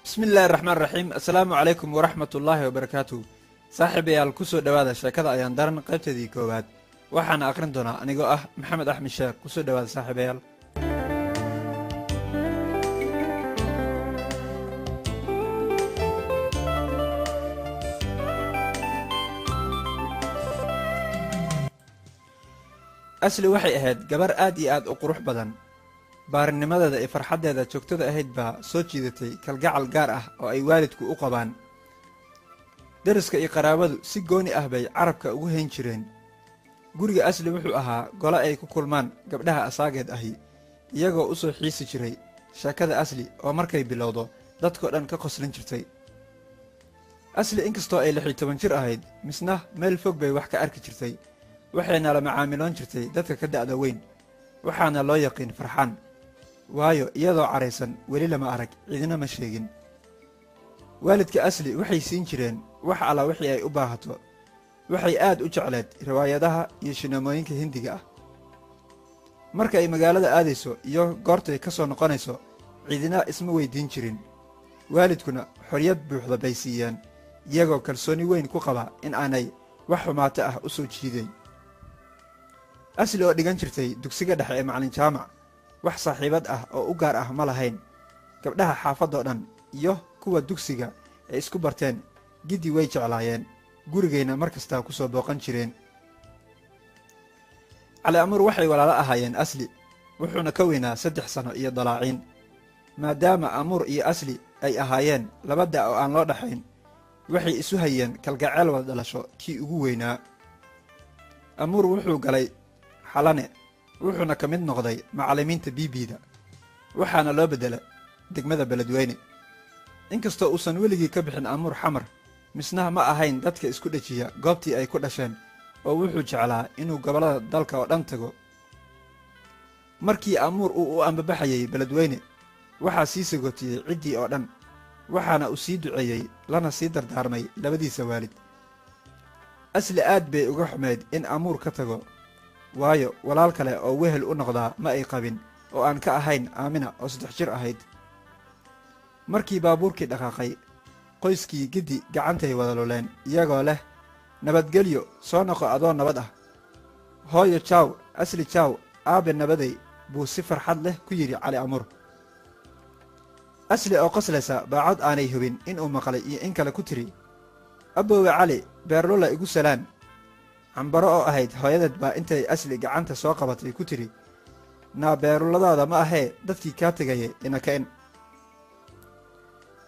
Bismi illaahi raxmaan raxiim. Assalaamu calaykum waraxmatullaahi wabarakaatuh. Saaxiibayaal, ku soo dhowaada sheekada Ayaan Daran qaybteedii koowaad. Waxaana aqrin doonaa anigoo ah Maxamed Axmed Sheekh. Kusoo dhowaada, saaxiibayaal. Asli waxay ahayd gabar aad iyo aad u qurux badan. Baarinimadeeda iyo farxaddeeda joogtada ahayd baa soo jiidatay kalgacal gaar ah oo ay waalidku u qabaan. Deriska iyo qaraabadu si gooni ah bay carabka ugu hayn jireen. Guriga Asli wuxuu ahaa gole ay ku kulmaan gabdhaha asaageed ahi, iyagoo u soo xiisi jiray sheekada Asli oo markay bilowdo dadkoo dhan ka qoslin jirtay. Asli inkastoo ay 16 jir ahayd, misna meel fog bay wax ka arki jirtay, waxayna la macaamiloon jirtay dadka ka da'da weyn. Waxaana loo yaqiin Farxaan, waayo iyadoo caraysan weli lama arag, cidina ma sheegin. Waalidka Asli waxay siin jireen wax alla wixii ay u baahato. Waxay aad u jecleed riwaayadaha iyo shineemooyinka Hindiga ah. Marka ay magaalada aadayso iyo goortay ka soo noqonayso cidina isma weyddiin jirin. Waalidkuna xorriyad buuxda bay siiyeen, iyagoo kalsooni weyn ku qaba in aanay wax xumaato ah u soo jiiday. Asli oo dhigan jirtay dugsiga dhexe ee Macalin Jaamac, wax saaxiibad ah oo u gaar ah ma lahayn. Gabdhaha xaafadoo dhan iyo kuwa dugsiga ay isku barteen giddi way jeclaayeen, gurigayna mar kastaa ku soo booqan jireen. Cali Amuur waxay walaalo ahaayeen Asli, wuxuuna ka weynaa 3 sano iyo dalaaciin. Maadaama Amuur iyo Asli ay ahaayeen laba da' oo aan loo dhaxayn, waxay isu hayeen kalgaceel wada dhalasho kii ugu weynaa. Amuur wuxuu galay Xalane, wuxuuna ka mid noqday macallimiinta Bibiida, waxaana loo beddela degmada Beledweyne. Inkastoo uusan weligii ka bixin Amuur Xamar, misnaha ma ahayn dadka isku dhejiya goobtii ay ku dhasheen, oo wuxuu jeclaa inuu gobollada dalka oo dhan tago. Markii Amuur uu u ambabaxayey Beledweyne, waxaa sii sagootiyey ciddii oo dhan, waxaana uu sii duceeyey lana sii dardaarmay labadiisa waalid. Asli aad bay uga xumayd in Amuur ka tago, waayo walaal kale oo wehel u noqdaa ma ay qabin oo aan ka ahayn Aamina oo 3 jir ahayd. Markii baabuurkii dhaqaaqay, qoyskii giddi gacantay wada luleen, iyagoo leh nabadgelyo, soo noqo adoo nabad ah. Hooyo jaaw, Asli jaaw, aabe nabaday, buu si farxad leh ku yidhi Cali Amuur. Asli oo qoslaysa baa cod aanay hubin inuu maqlay iyo in kale ku tiri, aboowe Cali, Beerlula igu salaan. Cambaro oo ahayd hooyadeed baa intay Asli gacanta soo qabatay ku tidhi, naa beeruladaada ma ahee, dadkii kaa tegaye ina kaen.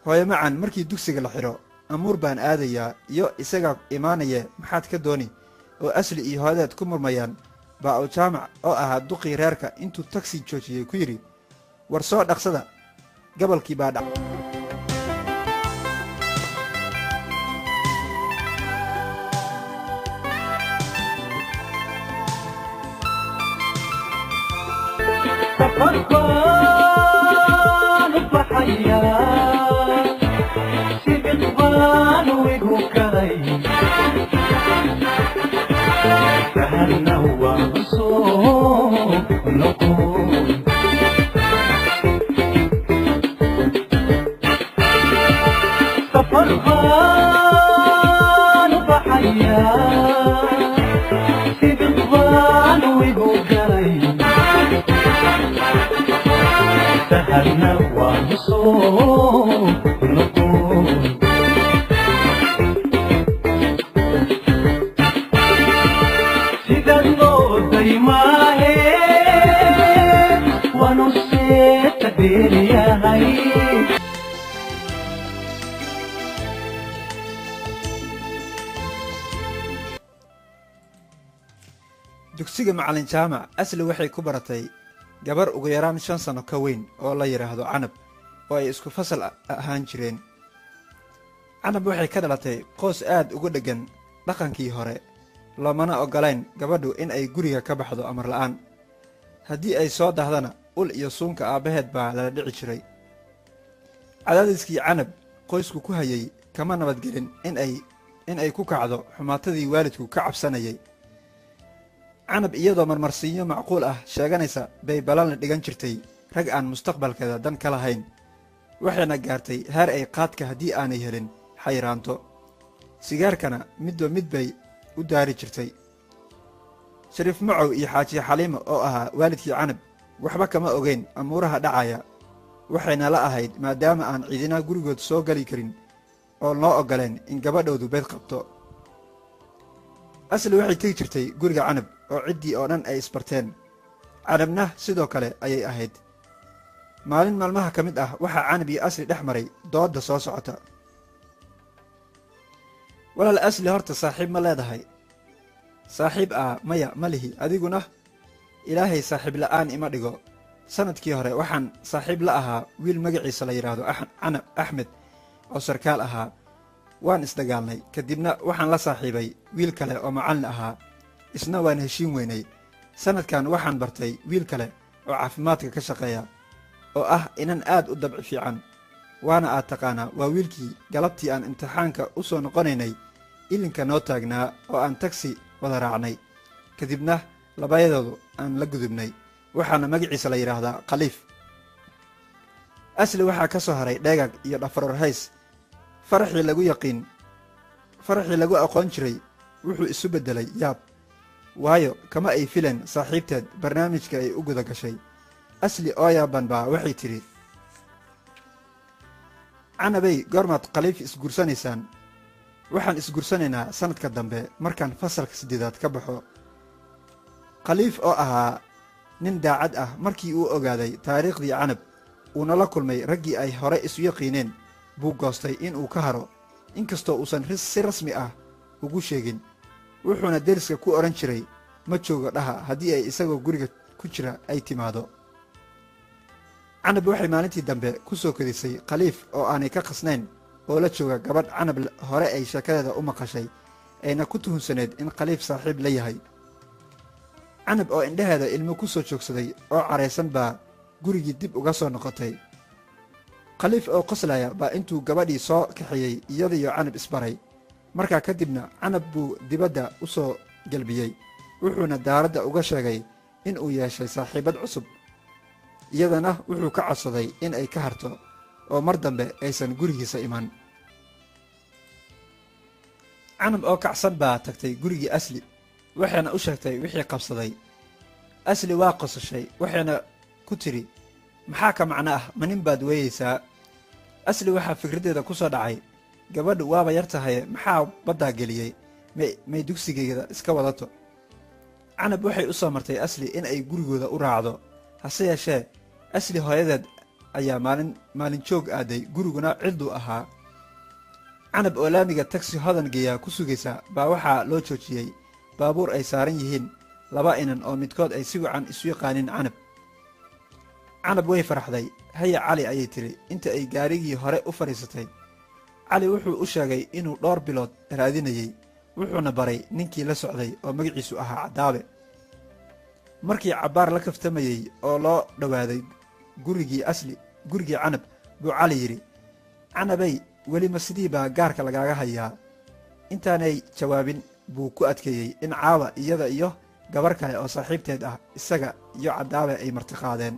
Hooyo macan, markii dugsiga la xidho Amuur baan aadayaa iyo isaga imaanaye, maxaad ka dooni? oo Asli iyo hooyadeed ku murmayaan baa uu Jaamac oo ahaa duqii reerka intuu tagsi joojiyey ku yidhi, war soo dhaqsada, gabolkii baa dhac. Safar baan u baxayaa, sibiq baan igu kalay, sahalna waan soo noqon. Safar baan u baxayaa, sibiq baan igu galay, sahalna waan soo noqon. Sidaad mooday maahe, waanu seeta dheeryahay. Dugsiga Macalin Jaamac Asli waxay ku baratay gabar ugu yaraan 5 sano ka weyn oo la yidhaahdo Canab, oo ay isku fasal ahaan jireen. Canab waxay ka dhalatay qoys aad ugu dheggan dhaqankii hore, loomana oggolayn gabadhu in ay guriga ka baxdo amar la'aan. Haddii ay soo dahdana ul iyo suunka aabbaheed baa lala dhici jiray. Cadaadiskii Canab qoysku ku hayay kama nabadgelin in ay ku kacdo xumaatadii waalidku ka cabsanayay. Canab iyadoo marmarsiinyo macquul ah sheeganaysa bay balan la dhigan jirtay rag aan mustaqbalkeeda dan ka lahayn. Waxayna gaartay heer ay qaadka haddii aanay helin xayraanto, sigaarkana midba mid bay u daari jirtay. Shariif Macow iyo Xaaji Xaliimo oo ahaa waalidkii Canab waxba kama ogeyn amuuraha dhacaya. Waxayna la ahayd maadaama aan ciidina gurigood soo geli karin oo loo oggoleen in gabadhoodu beed qabto. Asli waxay tegi jirtay guriga Canab oo ciddii oo dhan ay isbarteen. Canabna sidoo kale ayay ahayd. Maalin maalmaha ka mid ah waxaa Canab iyo Asli dhex maray doodda soo socota. Walaal Asli, horta saaxiib ma leedahay? Saaxiib ah maya, ma lihi. Adiguna? Ilaahay saaxiib la'aan ima dhigo. Sannadkii hore waxaan saaxiib la ahaa wiil magaciisa la yidhaahdo Canab Axmed oo sarkaal ahaa. Waan isdagaalnay, kadibna waxaan la saaxiibay wiil kale oo macallin ahaa, isna waan heshiin weynay. Sannadkan waxaan bartay wiil kale oo caafimaadka ka shaqeeya oo ah inan aad u dabci fiican, waana aad taqaanaa, waa wiilkii galabtii aan imtixaanka u soo noqonaynay ilinka noo taagnaa oo aan tagsi wada raacnay, kadibna labayadoodu aan la gudubnay. Waxaana magaciisa la yidhaahdaa Khaliif. Asli waxaa ka soo haray dheegag iyo dhafaroor hays. Faraxii lagu yaqiin, faraxii lagu aqoon jiray wuxuu isu beddelay yaab, waayo kama ay fileen saaxiibteed barnaamijka ay u guda gashay. Asli oo yaaban baa waxay tidhi, Canabay, goormaad Khaliif isguursanaysaan? Waxaan isguursanaynaa sannadka dambe markaan fasalka 8aad ka baxo. Khaliif oo ahaa nin daacad ah, markii uu ogaaday taariikhdii Canab uuna la kulmay raggii ay hore isu yaqiineen, buu goostay inuu ka haro, inkastoo uusan si rasmi ah ugu sheegin. Wuxuuna deriska ku odhan jiray, ma joogo dhaha haddii ay isagoo guriga ku jira ay timaado. Canab waxay maalintii dambe ku soo kedisay Khaliif oo aanay ka qasnayn oo la jooga gabadh Canab hore ay sheekadeeda u maqashay, ayna ku tuhunsaneed in Khaliif saaxiib la yahay. Canab oo indhaheeda ilmo ku soo joogsaday oo caraysan baa gurigii dib uga soo noqotay. Khaliif oo qoslaya baa intuu gabadhii soo kaxeeyey iyadiyo Canab isbaray. Markaa kadibna Canab buu dibadda u soo gelbiyey, wuxuuna daaradda uga sheegay in uu yeeshay saaxiibad cusub. Iyadana wuxuu ka codsaday in ay ka harto oo mar dambe aysan gurigiisa iman. Canab oo kacsan baa tagtay gurigii Asli, waxayna u sheegtay wixii qabsaday. Asli waa qosashay, waxayna ku tidhi, maxaa ka macno ah, ma nin baad weeyeysaa? Asli waxaa fikraddeeda ku soo dhacay, gabadhu waaba yar tahaye, maxaa baddaa geliyey? May dugsigeeda iska wadato. Canab waxay u soo martay Asli in ay gurigooda u raacdo, hase yeeshee Asli hooyadeed ayaa maalin maalin joog aaday, guriguna ciduu ahaa. Canab oo laamiga tagsi Hodan geeyaa ku sugaysa baa waxaa loo joojiyey baabuur ay saaran yihiin laba inan oo midkood ay si wacan isu yaqaanin Canab. Canab way faraxday. Haya Cali, ayay tidhi inta ay gaarigii hore u fadhiisatay. Cali wuxuu u sheegay inuu dhowr bilood raadinayey, wuxuuna baray ninkii la socday oo magaciisu ahaa Caddaabe. Markii cabbaar la kaftamayey oo loo dhowaaday gurigii Asli, gurigii Canab, buu Cali yidhi, Canabay, weli ma sidii baa gaarka lagaaga hayaa? Intaanay jawaabin buu ku adkeeyey in caawa iyada iyo gabar kale oo saaxiibteed ah isaga iyo Caddaabe ay martiqaadeen.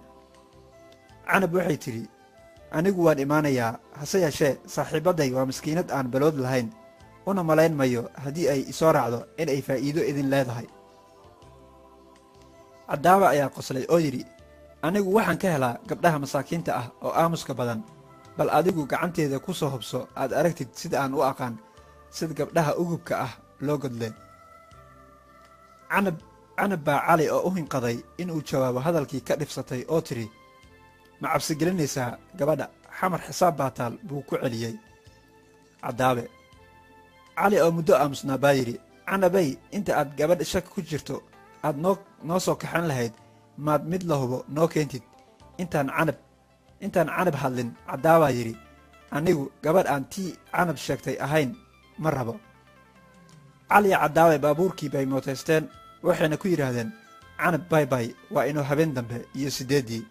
Canab waxay tidhi, anigu waan imaanayaa, hase yeeshee saaxiibadday waa maskiinad aan balood lahayn, una malayn mayo haddii ay isoo raacdo in ay faa'iido idin leedahay. Caddaaba ayaa qoslay oo yidhi, anigu waxaan ka helaa gabdhaha masaakiinta ah oo aamuska badan. Bal adigu gacanteeda ku soo hubso, aad aragtid sida aan u aqaan sida gabdhaha ugubka ah loo godle. Canab baa Cali oo u hinqaday inuu jawaabo hadalkii ka dhibsatay oo tidhi, ma cabsigelinaysaa gabadha? Xamar xisaab baa taal, buu ku celiyey Caddaabe. Cali oo muddo aamusnaa baa yidhi, Canabay, inta aad gabadh shak ku jirto aad noo soo kaxan lahayd, maad mid la hubo noo keentid? Intaan Canab hadlin, Caddaabaa yidhi, anigu gabadh aan tii Canab sheegtay ahayn ma rabo. Cali iyo Caddaabe baabuurkii bay mootaysteen, waxayna ku yidhaahdeen Canab, bay bay, waa inuu habeen dambe iyo 8dii.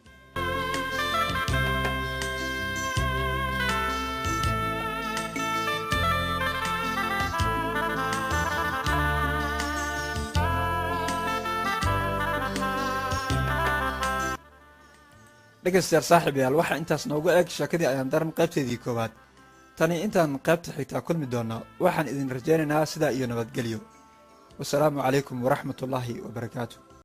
Dhegaystayaal, saaxiibayaal, waxaa intaas noogu eg sheekadii Ayaan Daran qaybteedii koowaad. Tani intaan qaybta xigtaa kulmi doonno, waxaan idin rajaynaynaa sidaa iyo nabadgelyo. Wasalaamu calaykum waraxmatullaahi wabarakaatu.